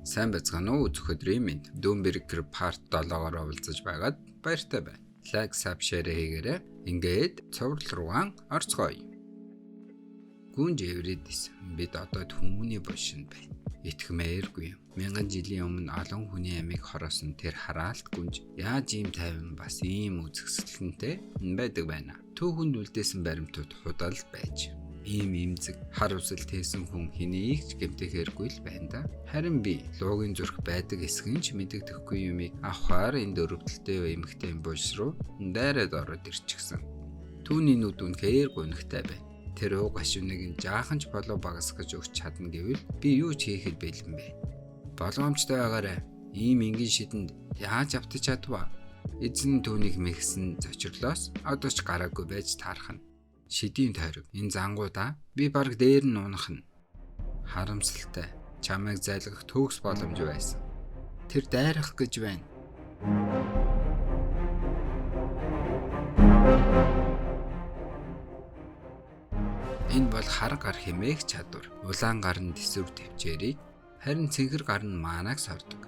Сайн байцгаана уу, үзэх өдрийн мэнд. Doom Breaker Part 7-оор уулзаж байгаад баяртай байна. Like, sub, share хийгээрэй. Ингээд цуврал руугаан орцгоё. Гүнж Эвридис, бид одоо түүний булшинд байна. Итгэмээргүй юм. Мянган жилийн өмнө олон хүний амийг хороосон тэр хараалт гүнж яаж ийм тайван бас ийм үзэсгэлэнтэй байдаг байна. Түүхэнд үлдээсэн баримтууд худал байж ийм эмзэг хар усал тээсэн хүн хэнийг ч гэмтэхээргүй л байна да. Харин би луугийн зүрх байдаг эсэх нь ч мэдэгдэхгүй юмыг авахаар энэ дөрөвдөлтэй эмэгтэй булш руу дайраад ороод ирчихсэн. Түүний нүд үнэхээр гунигтай байна. Тэр уг гашууныг нь жаахан ч болов багасгаж өгч чадна гэвэл би юу ч хийхэд бэлэн бэ. Болгоомжтой байгаарай. Ийм энгийн шидэнд яаж автаж чадваа? Эзэн түүнийг мэгсэн зочирлоос одоо ч гараагүй байж таарах нь. Шидийн тойрог энэ зангуудаа би бараг дээр нь унах нь. Харамсалтай. Чамайг зайлгах төгс боломж байсан. Тэр дайрах гэж байна. Энэ бол хар гар хэмээх чадвар. Улаан гар нь тэсвэр төвчээрийг, харин цэнхэр гар нь маанаг сордог.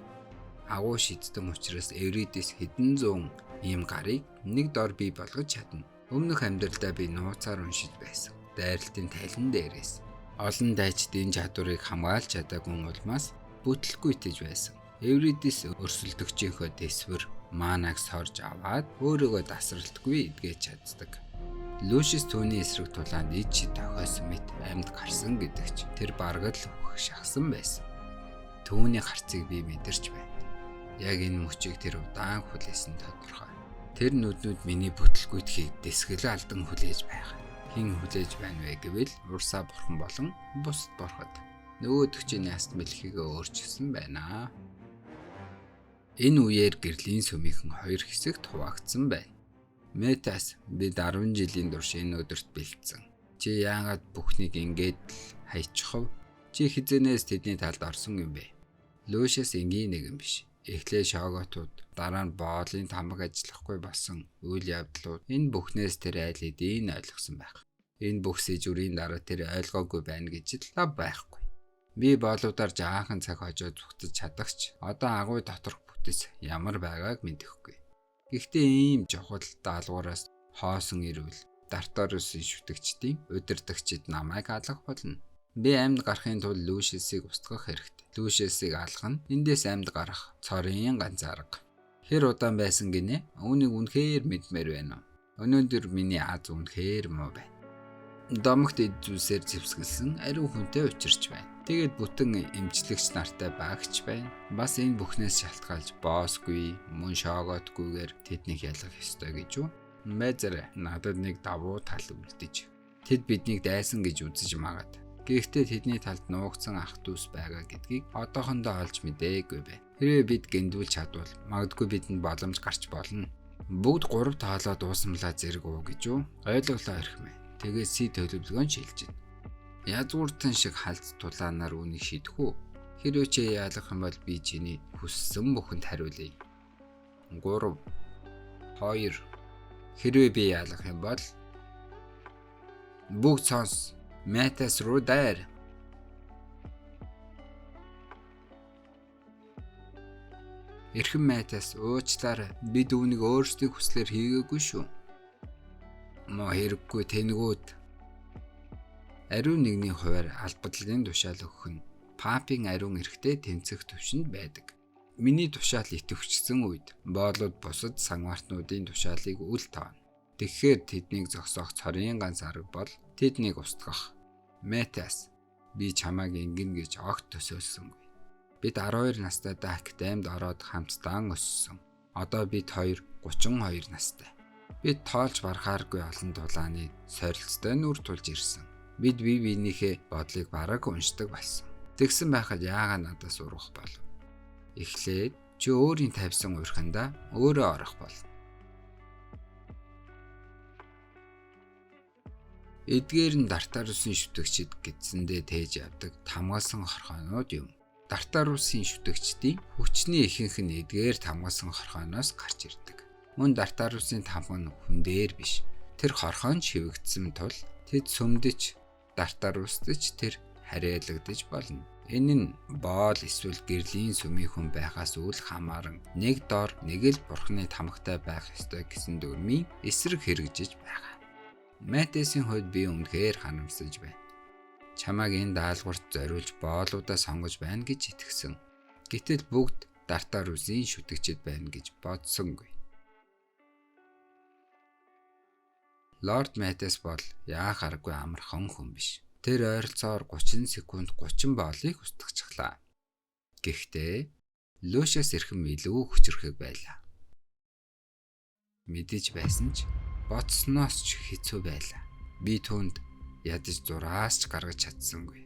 Агуу шидтэн учраас Эвридис хэдэн зуун ийм гарыг нэг дор бий болгож чадна. Өмнөх амьдралдаа би нууцаар уншиж байсан. Дайралтын талан дээрээс. Олон дайчид энэ чадварыг хамгаалж чадаагүй улмаас бүтлгүй итгэж байсан. Эвридис өрсөлдөгчийнхөө тэсвэр маанаг сорж аваад өөрийгөө дасралтгүй эдгэж чаддаг. Лүшис түүний эсрэг тулаанд ид шид тохиосон мэт амьд гарсан гэдэг ч тэр бараг л үхэх шахсан байсан. Түүний харцыг би мэдэрч байна. Яг энэ мөчийг тэр удаан хүлээсэн тодорхой. Тэр нүднүүд миний бүтлгүйдхийг дэсгэл алдан хүлээж байгаа. Хэн хүлээж байна вэ гэвэл урсаа бурхан болон бусад бурхад. Нөгөөдөг чинь яст мэлхийгээ өөрчилсөн байна. Энэ үеэр гэрлийн сүмийнхэн хоёр хэсэгт хуваагдсан байна. Метас, бид 10 жилийн турш энэ өдөрт бэлдсэн. Чи яагаад бүхнийг ингээд л хайчихв? Чи хизэнээс тэдний талд орсон юм бэ? Лүүшес энгийн нэгэн биш. Эхлээ шоготууд, дараа нь боолын тамаг ажиллахгүй болсон үйл явдлууд энэ бүхнээс тэр айл хэдийн ойлгосон байх. Энэ бүх сэжүрийн дараа тэр ойлгоогүй байна гэж л лав байхгүй. Би боолуудаар жаахан цаг хожоо зүгтэж чадагч одоо агуй доторх бүтэц ямар байгааг мэдэхгүй. Гэхдээ ийм чухал даалгавраас хоосон ирвэл Дартарусын шүтгчдийн удирдагчид намайг алах болно. Би амьд гарахын тулд Лүүшесийг устгах хэрэгтэй. Лүүшесийг алах нь эндээс амьд гарах цорын ганц арга. Хэр удаан байсан гинэ? Үүнийг үнэхээр мэдмээр байна уу? Өнөөдөр миний аз үнэхээр муу байна. Домогт эд зүйлсээр зэвсгэлсэн ариун хүнтэй учирч байна. Тэгээд бүтэн эмчлэгч нартай багч байна. Бас энэ бүхнээс шалтгаалж боосгүй, мөн шоогоотгүйгээр тэднийг ялах ёстой гэж юу? Мэзэр надад нэг давуу тал үлдэж. Тэд биднийг дайсан гэж үзэж магад. Гэхдээ тэдний талд нуугдсан ах дүүс байгаа гэдгийг одоохондоо олж мдээгүй бэ. Хэрвээ бид гендүүлж чадвал магадгүй бидэнд боломж гарч болно. Бүгд 3 тоолоо дуусамлаа зэрэг уу гэж юу? Ойлголоо эрхмээ. Тэгээд си төлөвлөгөө нь шилжинэ. Язгууртан шиг халз тулаанаар үүнийг шийдэх үү? Хэрвээ чи ялах юм бол би чиний хүссэн бүхэнд хариулъя. 3 2 Хэрвээ би ялах юм бол бүгд сонс. Метас руу дайр. Эрхэм Метас, уучлаарай. Бид үүнийг өөрсдийн хүслээр хийгээгүй шүү. Мо хэрэггүй тэнгүүд. Ариун нэгний хуваар албадлалын тушаал өгөх нь папын ариун эрхтэй тэмцэх төвшөнд байдаг. Миний тушаал итэвхжсэн үед боолууд бусад сангвартнуудын тушаалыг үл тоона. Тэгэхээр тэднийг зогсоох цорын ганц арга бол тэднийг устгах. Метас, би чамайг ингэнэ гэж огт төсөөлсөнгүй. Бид 12 настай академид ороод хамтдаа өссөн. Одоо бид хоёр 32 настай. Бид тоолж барахааргүй олон тулааны сорилттой нүр тулж ирсэн. Бид бие биенийхээ бодлыг бараг уншдаг болсон. Тэгсэн байхад яагаад надаас урах болов? Эхлээд чи өөрийн тавьсан уурхандаа өөрөө орох болно. Эдгээр нь Дартарусын шүтгчид гэдсэндээ тээж явдаг тамгаалсан хорхоонууд юм. Дартарусын шүтгчдийн хүчний ихэнх нь эдгээр тамгаалсан хорхооноос гарч ирдэг. Мөн Дартарусын тамга нь хүн дээр биш. Тэр хорхоонд шивэгдсэн тул тэд сүмдэж Дартарустж тэр харьяалагдаж болно. Энэ нь боол эсвэл гэрлийн сүмийн хүн байхаас үл хамааран нэг дор нэг л бурхны тамгатай байх ёстой гэсэн дүрмийн эсрэг хэрэгжиж байгаа. Матесийн хувьд би үнэхээр харамсаж байна. Чамайг энэ даалгаварт зориулж боолуудаа сонгож байна гэж итгэсэн. Гэтэл бүгд Дартарусын шүтгчэд байна гэж бодсонгүй. Лорд Матес бол яах аргагүй амархан хүн биш. Тэр ойролцоогоор 30 секунд 30 боолыг устгахчлаа. Гэхдээ Лушиас эрхэм илүү хүчрхэг байлаа. Мэдэж байсан ч бодсноос ч хэцүү байлаа. Би түүнд ядаж зураас ч гаргаж чадсангүй.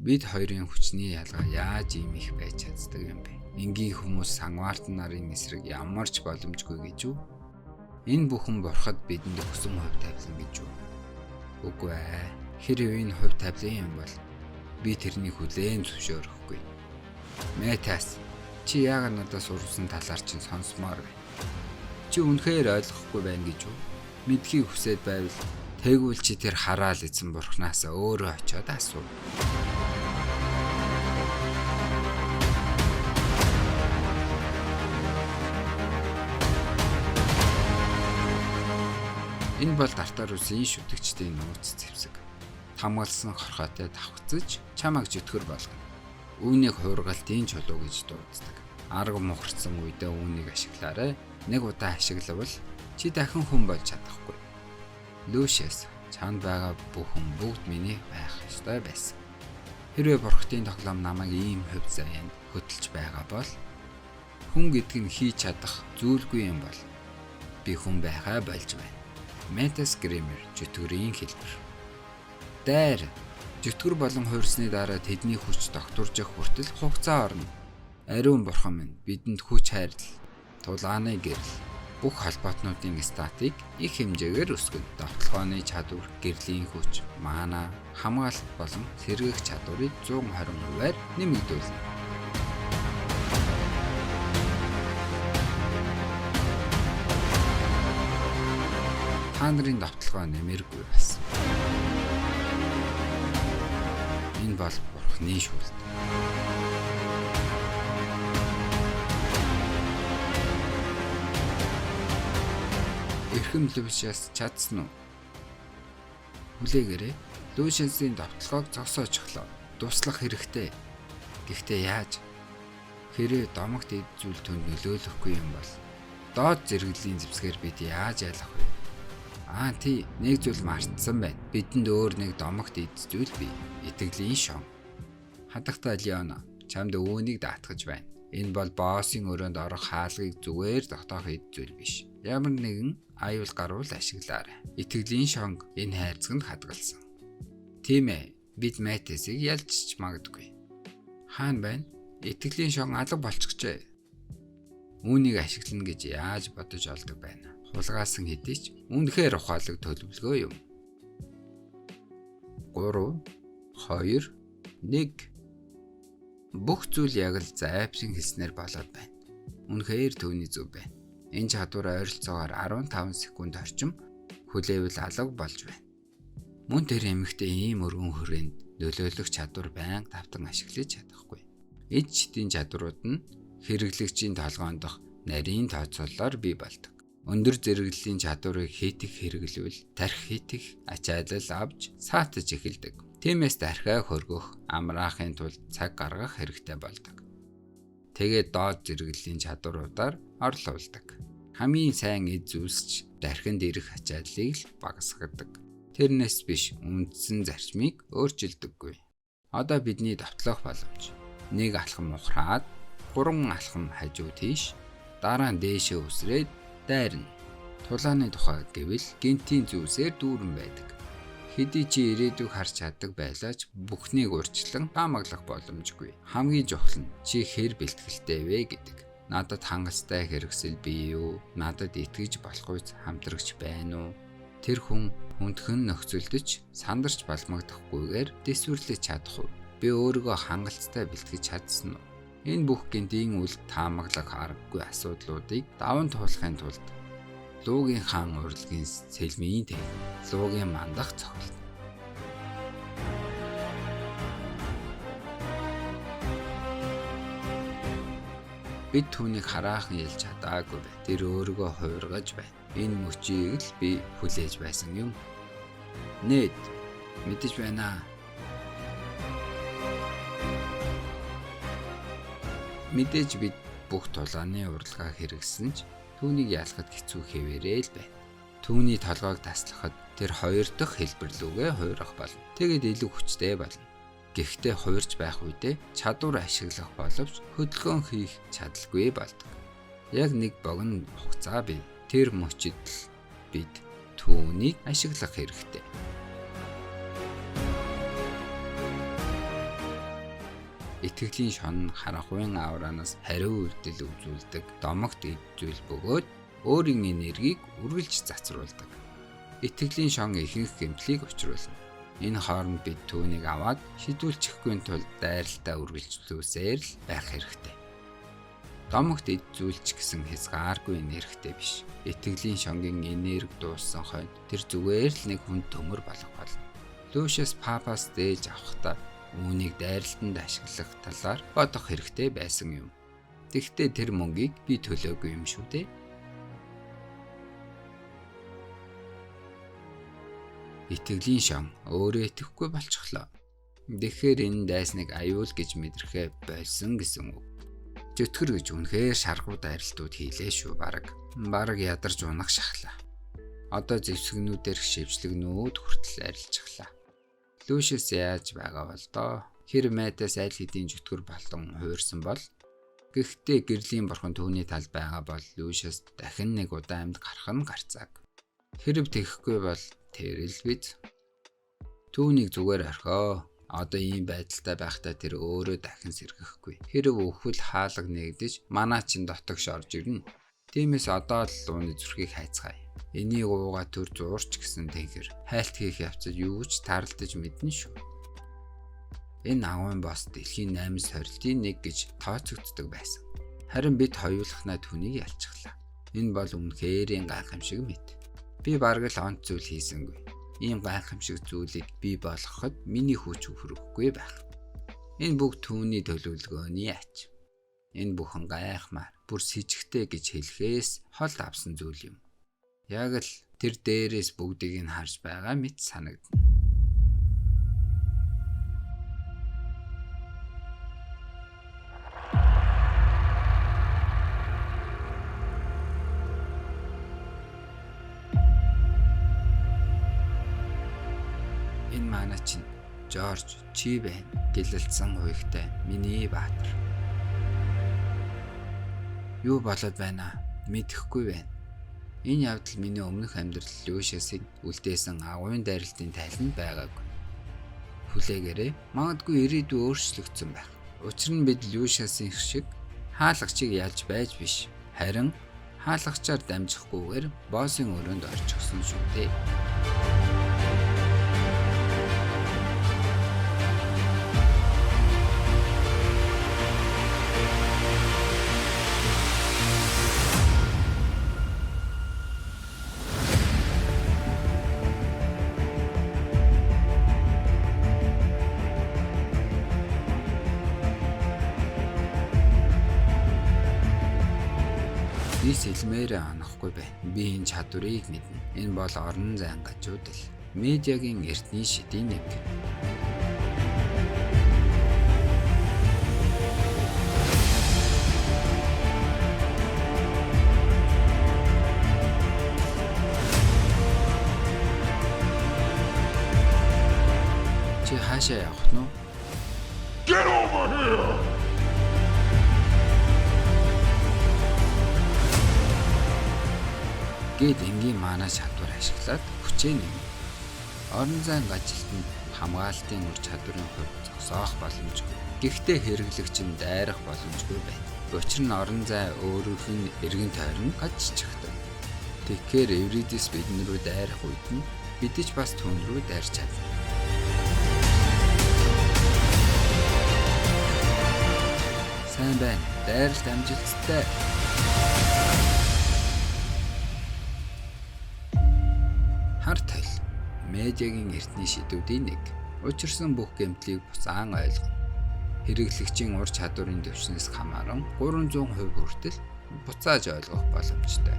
Бид хоёрын хүчний ялгаа яаж ийм их байж чаддаг юм бэ? Энгийн хүмүүс сангварт нарын эсрэг ямар ч боломжгүй гэж үү? Энэ бүхэн бурхад бидэнд өгсөн хувь тавилан гэж үү? Үгүй ээ. Хэрв энэ хувь тавилан юм бол би тэрнийг хүлээн зөвшөөрөхгүй. Метас, чи яагаад надаас урвсан талаар чинь сонсомоор байна? Чи үнэхээр ойлгохгүй байна гэж үү? Мэдхийг хүсээд байвал тэгвэл чи тэр хараал эзэн бурхнаас өөрөө очиод асуу. Энэ бол Дартарусын шүтгчдийн нууц зэвсэг. Хамгаалсан хорхойтой давхцаж чамайг чөтгөр болгоно. Үүнийг хуургалтын чулуу гэж дууддаг. Арга мухарсан үедээ үүнийг ашиглаарай. Нэг удаа ашиглавал чи дахин хүн болж чадахгүй. Лүшиас, чанд байгаа бүхэн бүгд миний байх ёстой байсан. Хэрвээ бурхтын тоглоом намайг ийм хувь заяанд хөтөлж байгаа бол хүн гэдэг нь хийж чадах зүйлгүй юм бол би хүн байхаа болж байна. Метас Гример чөтгөрийн хэлбэр. Дайр чөтгөр болон хуурсны дараа тэдний хүч тогтворжих хүртэл хугацаа орно. Ариун бурхан минь бидэнд хүч хайрлал, тулааны гэрэл, бүх холбоотнуудын статыг их хэмжээгээр өсгөнө. Довтлогооны чадвар, гэрлийн хүч, мана, хамгаалалт болон сэргээх чадварыг 120%-аар нэмэгдүүлнэ. Та нарын довтлогоо нэмэргүй байсан. Энэ бол бурхны шүүлт. Эрхэм Лүшиас чадсан уу? Хүлээгээрэй. Лүшиасын довтлогоог зогсоожхлоо. Туслах хэрэгтэй. Гэхдээ яаж? Хэрвээ домогт эд зүйл түнд нөлөөлөхгүй юм бол доод зэрэглэлийн зэвсгээр бид яаж ялах вэ? Аа тий, нэг зүйл мартсан байна. Бидэнд өөр нэг домогт эд зүйл бий. Итгэлийн шон. Хадагтай Леона, чамд үүнийг даатгаж байна. Энэ бол боссын өрөөнд орох хаалгыг зүгээр тогтоох эд зүйл биш. Ямар нэгэн аюул гарвал ашиглаарай. Итгэлийн шонг энэ хайрцагт хадгалсан. Тийм ээ, бид Матесийг ялжч магадгүй. Хаана байна? Итгэлийн шон алга болчихжээ. Үүнийг ашиглана гэж яаж бодож олдог байна? Хулгайлсан хэдий ч үнэхээр ухаалаг төлөвлөгөө юм. 3 2 1. Бүх зүйл яг л зайвшин хэлснээр болоод байна. Үнэхээр түүний зөв байна. Энэ чадвар ойролцоогоор 15 секунд орчим хүлээвэл алга болж байна. Мөн тэр эмэгтэй ийм өргөн хүрээнд нөлөөлөх чадвар байнга тавтан ашиглаж чадахгүй. Эд чидийн чадварууд нь хэрэглэгчийн толгойн дох нарийн тооцоололоор бий болдог. Өндөр зэрэглэлийн чадварыг хэт их хэрэглэвэл тархи хэт их ачаалал авч саатаж эхэлдэг. Тиймээс тархиа хөргөх, амраахын тулд цаг гаргах хэрэгтэй болдог. Тэгээд доод зэрэглэлийн чадваруудаар орлуулдаг. Хамгийн сайн эд зүйлс ч тархинд ирэх ачааллыг л багасгадаг. Тэрнээс биш үндсэн зарчмыг өөрчилдөггүй. Одоо бидний довтлох боломж. Нэг алхам ухраад, 3 алхам хажуу тийш, дараа нь дээшээ үсрээд дайрна. Тулааны тухай гэвэл гинтийн зүйлсээр дүүрэн байдаг. Хэдий чи ирээдүйг харж чаддаг байлаа ч бүхнийг урьдчилан таамаглах боломжгүй. Хамгийн чухал нь чи хэр бэлтгэлтэй вэ гэдэг. Надад хангалттай хэрэгсэл бий юу? Надад итгэж болохуйц хамтрагч байна уу? Тэр хүн хүндхэн нөхцөлдөж сандарч балмагдахгүйгээр дэсвэрлэж чадах уу? Би өөрийгөө хангалттай бэлтгэж чадсан уу? Энэ бүх гинтийн үл таамаглах аргагүй асуудлуудыг даван туулахын тулд Луугийн хаан урлагийн сэлмийн тэг, луугийн мандах цохилт. Бид түүнийг хараахан ялж чадаагүй байна. Тэр өөрийгөө хувиргаж байна. Энэ мөчийг л би хүлээж байсан юм. Нед мэдэж байна. Мэдээж бид бүх тулааны урилга хэрэгсэн ч түүнийг ялахад хэцүү хэвээрээ л байна. Түүний толгойг таслахад тэр хоёр дахь хэлбэр лүүгээ хувирах болно. Тэгээд илүү хүчтэй болно. Гэхдээ хувирч байх үедээ чадвар ашиглах боловч хөдөлгөөн хийх чадалгүй болдог. Яг нэг богино хугацаа бий. Тэр мөчид л бид түүнийг ашиглах хэрэгтэй. Итгэлийн шон харанхуйн авраанаас хариу үйлдэл үзүүлдэг домогт эд зүйл бөгөөд өөрийн энергийг үргэлж цацруулдаг. Итгэлийн шон ихэнх гэмтлийг учруулна. Энэ хооронд бид түүнийг аваад шидүүлчихгүй тулд дайралтаа үргэлжлүүлсээр л байх хэрэгтэй. Домогт эд зүйл ч гэсэн хязгааргүй энергитэй биш. Итгэлийн шонгийн энерги дууссан хойно тэр зүгээр л нэг хүн төмөр болох болно. Лүүшес папаас дээлж авахдаа үүнийг дайралтанд ашиглах талаар бодох хэрэгтэй байсан юм. Тэгэхдээ тэр мөнгийг би төлөөгүй юм шүү дээ. Итгэлийн шон өөрөө итгэхгүй болчихлоо. Тэгэхээр энэ дайсныг аюул гэж мэдрэхээ болсон гэсэн үг. Чөтгөр гэж үнэхээр шаргуу дайралтууд хийлээ шүү бараг. Бараг ядарч унах шахлаа. Одоо зэвсгнүүдээр шившлэгнүүд хүртэл арилжглаа. Лүүшес яаж байгаа бол доо? Хэр майтаас аль хэдийн чөтгөр болон хуурсан бол гэхдээ гэрлийн бурхан түүний талд байгаа бол Лүүшес дахин нэг удаа амьд гарах нь гарцааг. Хэрв тэхгүй бол тэр л биз. Түүнийг зүгээр орхио. Одоо ийм байдалтай байхдаа тэр өөрөө дахин сэргэхгүй. Хэрв өвхөл хаалга нэгдэж манаа чин дотогш орж ирнэ. Тиймээс одоо л лууны зүрхийг хайцгаая. Энийг ууга төр зуурч гэсэн тэнхэр хайлт хийх явцад юу ч таарлаж мэднэ шүү. Энэ агуйн бос дэлхийн 8 сорилтын нэг гэж тооцогддог байсан. Харин бид хоёулахнаа түүнийг ялчихлаа. Энэ бол үнэхэрийн гайхамшиг мэт. Би бараг л онц зүйл хийсэнгүй. Ийм гайхамшиг зүйлийг бий болгоход миний хүч хүрэхгүй байх. Энэ бүх түүний төлөвлөгөөний ач. Энэ бүхэн гайхмаар бүр сэжигтэй гэж хэлэхээс хол авсан зүйл юм. Яг л тэр дээрээс бүгдийг нь харж байгаа мэт санагдана. Энэ манай чинь Жорж чи байна гэлэлцсэн хуйхтай миний баатар. Юу болоод байна мэдэхгүй байна. Энэ явдал миний өмнөх амьдрал Лүүшесийг үлдээсэн агуйн дайралтын тайланд байгаагүй. Хүлээгээрэй. Магадгүй ирээдүй өөрчлөгдсөн байх. Учир нь бид Лүүшесийн шиг хаалгачийг ялж байж биш. Харин хаалгачаар дамжихгүйгээр боссын өрөөнд орчихсон шүү дээ. Би сэлмээр анахгүй байна. Би энэ чадварыг мэднэ. Энэ бол орон зайн гажуудал. Медиагийн эртний шидийн нэг. Чи хаашаа явах нь вэ? Get over here! Гээд энгийн манай чадвар ашиглаад хүчээ нэмнэ. Орон зайн гажилт нь хамгаалтын ур чадварын хувьд зогсоох боломжгүй. Гэхдээ хэрэглэгч нь дайрах боломжгүй байна. Учир нь орон зай өөрийнх нь эргэн тойронд гажчихдаг. Тэгэхээр Эвридис бидэн рүү дайрах үед нь бид ч бас түүн рүү дайрч чадна. Сайн байна. Дайралт амжилттай. Хар тал медиагийн эртний шидүүдийн нэг. Учирсан бүх гэмтлийг буцаан ойлгоно. Хэрэглэгчийн ур чадварын түвшнээс хамааран 300% хүртэл буцааж ойлгох боломжтой.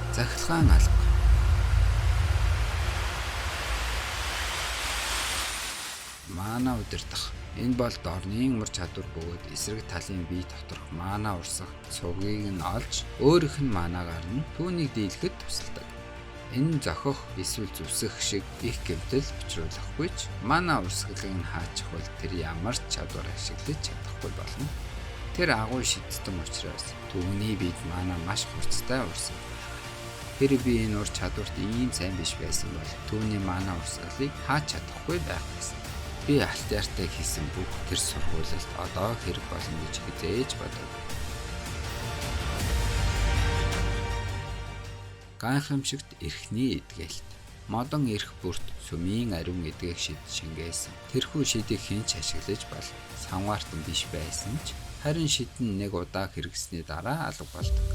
Цахилгаан алга. Мана удирдах. Энэ бол дорны ур чадвар бөгөөд эсрэг талын бие доторх мана урсах цугийг нь олж өөрийнх нь манагаар нь түүнийг дийлэхэд тусалдаг. Энэ зохих эсвэл зүсэх шиг их гэмтэл учруулахгүй ч мана урсгалыг нь хаачихвал тэр ямар ч чадвар ашиглаж чадахгүй болно. Тэр агуу шидтэн учраас түүний биед мана маш хурцтай урсгах байх. Хэрэв би энэ ур чадварт ийм сайн биш байсан бол түүний мана урсгалыг хаач чадахгүй байх байсан. Би Алтиартай хийсэн бүх тэр сургуулилт одоо хэрэг болно гэж хэзээ ч бодоогүй. Гайхамшигт эрхний эдгэлт. Модон эрх бүрт сүмийн ариун эдгэх шид шингээсэн. Тэрхүү шидийг хэн ч ашиглаж бол самгаартан биш байсан ч харин шид нь нэг удаа хэрэглэсний дараа алга болдог.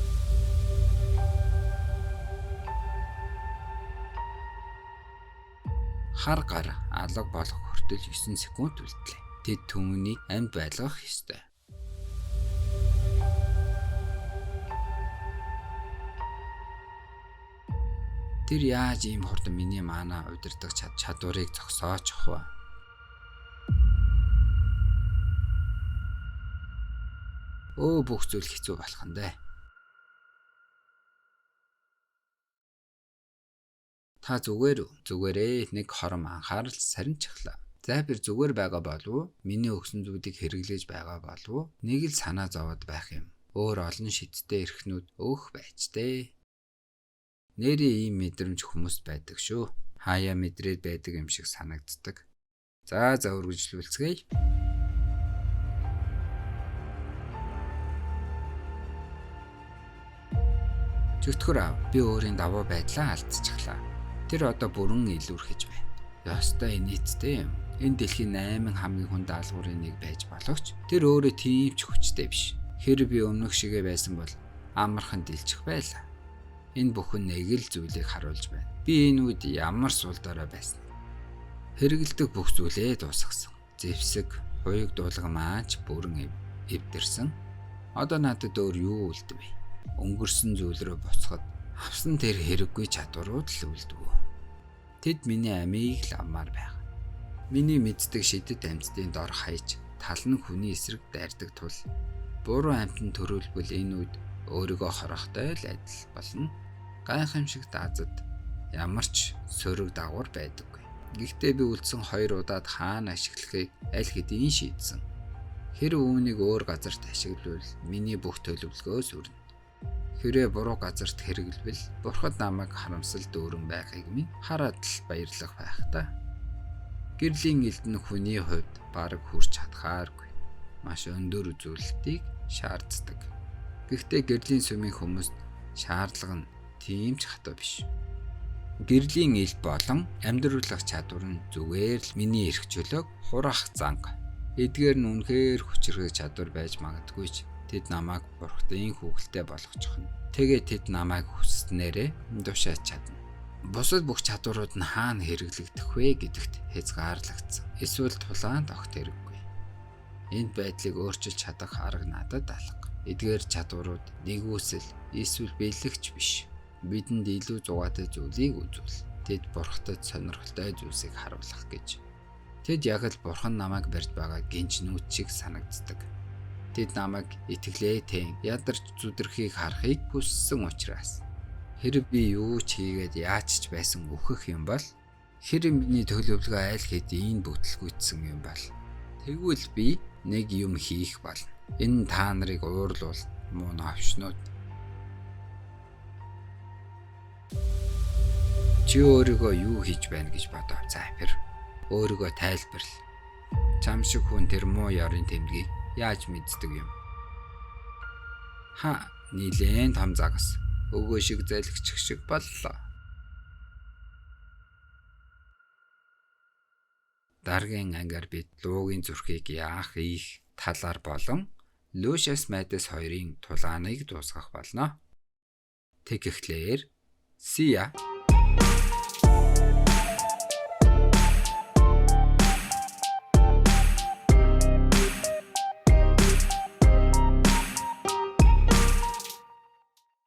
Хар гар алга болох хүртэл 9 секунд үлдлээ. Тэд түүнийг амьд байлгах ёстой. Тэр яаж ийм хурдан миний мана удирдах чадварыг зогсоочих вэ? Өө бүх зүйл хэцүү болох нь дээ. Та зүгээр зүгээрээ нэг хором анхаарал сарничглаа. Зайбэр зүгээр байгаа болов уу? Миний өгсөн зүйлийг хэрэглэж байгаа болов уу? Нэг л санаа зовоод байх юм. Өөр олон шидтэй эрхнүүд өөх байж дээ. Нээрээ ийм мэдрэмж хүмүүст байдаг шүү. Хаяа мэдрээд байдаг юм шиг санагддаг. За за үргэлжлүүлцгээе. Чөтгөр аав, би өөрийн давуу байдлаа алдчихлаа. Тэр одоо бүрэн илүүрхэж байна. Ёстой нийцтэй юм. Энэ дэлхийн 8 хамгийн хүн даалгаврын нэг байж боловч тэр өөрөө тийм ч хүчтэй биш. Хэрэв би өмнөх шигээ байсан бол амархан дэлчих байлаа. Энэ бүхэн нэг л зүйлийг харуулж байна. Би энэ үед ямар сул дорой байсан. Хэрэгэлдэг бүх зүйлээ дуусгасан. Зэвсэг, хуйг дуулга маань ч бүрэн эвдэрсэн. Одоо надад өөр юу үлдэв вэ? Өнгөрсөн зүйл рүү буцахад авсан тэр хэрэггүй чадварууд л үлдэв. Тэд миний амийг л авмаар байгаа. Миний мэддэг шидэт амьтдын дор хаяж тал нь хүний эсрэг дайрдаг тул буруу амьтан төрүүлбэл энэ үед өөрийгөө хорохтой л адил болно. Гайхамшигт азад ямар ч сөрөг дагавар байдаггүй. Гэхдээ би үлдсэн 2 удаад хаана ашиглахыг аль хэдийн шийдсэн. Хэрэв үүнийг өөр газарт ашиглавал миний бүх төлөвлөгөө сүрнэ. Хэрвээ буруу газарт хэрэглэвэл бурхад намайг харамсал дүүрэн байхыг минь хараад л баярлах байх та. Гэрлийн элдэн хүний хувьд бараг хүрч чадхааргүй. Маш өндөр үзүүлэлтийг шаарддаг. Гэхдээ гэрлийн сүмийн хүмүүст шаардлага нь тийм ч хатуу биш. Гэрлийн ил болон амьдруулах чадвар нь зүгээр л миний эрх чөлөөг хураах занг. Эдгээр нь үнэхээр хүчирхэг чадвар байж магадгүй ч тэд намайг бурхны хүүхэлтэй болгочихно. Тэгээ тэд намайг хүсснээрээ тушааж чадна. Бусад бүх чадварууд нь хаана хэрэглэгдэх вэ гэдэгт хязгаарлагдсан. Эсвэл тулаанд огт хэрэггүй. Энд байдлыг өөрчилж чадах арга надад алга. Эдгээр чадварууд нэгүсэл эсвэл бэлэгч биш. Бидэнд илүү зугаатай зүйлийг үзүүл. Тэд бурхтад сонирхолтой зүйлсийг харуулах гэж. Тэд яг л бурхан намайг барьж байгаа гинжнүүд шиг санагддаг. Тэд намайг итгэлээ тэн ядарч зүдрэхийг харахыг хүссэн учраас. Хэрэв би юу ч хийгээд яаж ч байсан үхэх юм бол хэрэв миний төлөвлөгөө айл хэдийн бүтлгүүцсэн юм бол тэгвэл би нэг юм хийх болно. Энэ та нарыг уурлуул муу новшнууд. Чи өөрийгөө юу хийж байна гэж бодов Запир. Өөрийгөө тайлбарл. Чам шиг хүн тэр муу ёрын тэмдгийг яаж мэддэг юм? Ха, нилээн том загас. Өгөө шиг залгичих шиг боллоо. Дараагийн ангиар бид луугийн зүрхийг яах ийх талаар болон Лүшиас Мэдес хоёрын тулааныг дуусгах болно. Тэгэхлээр see ya.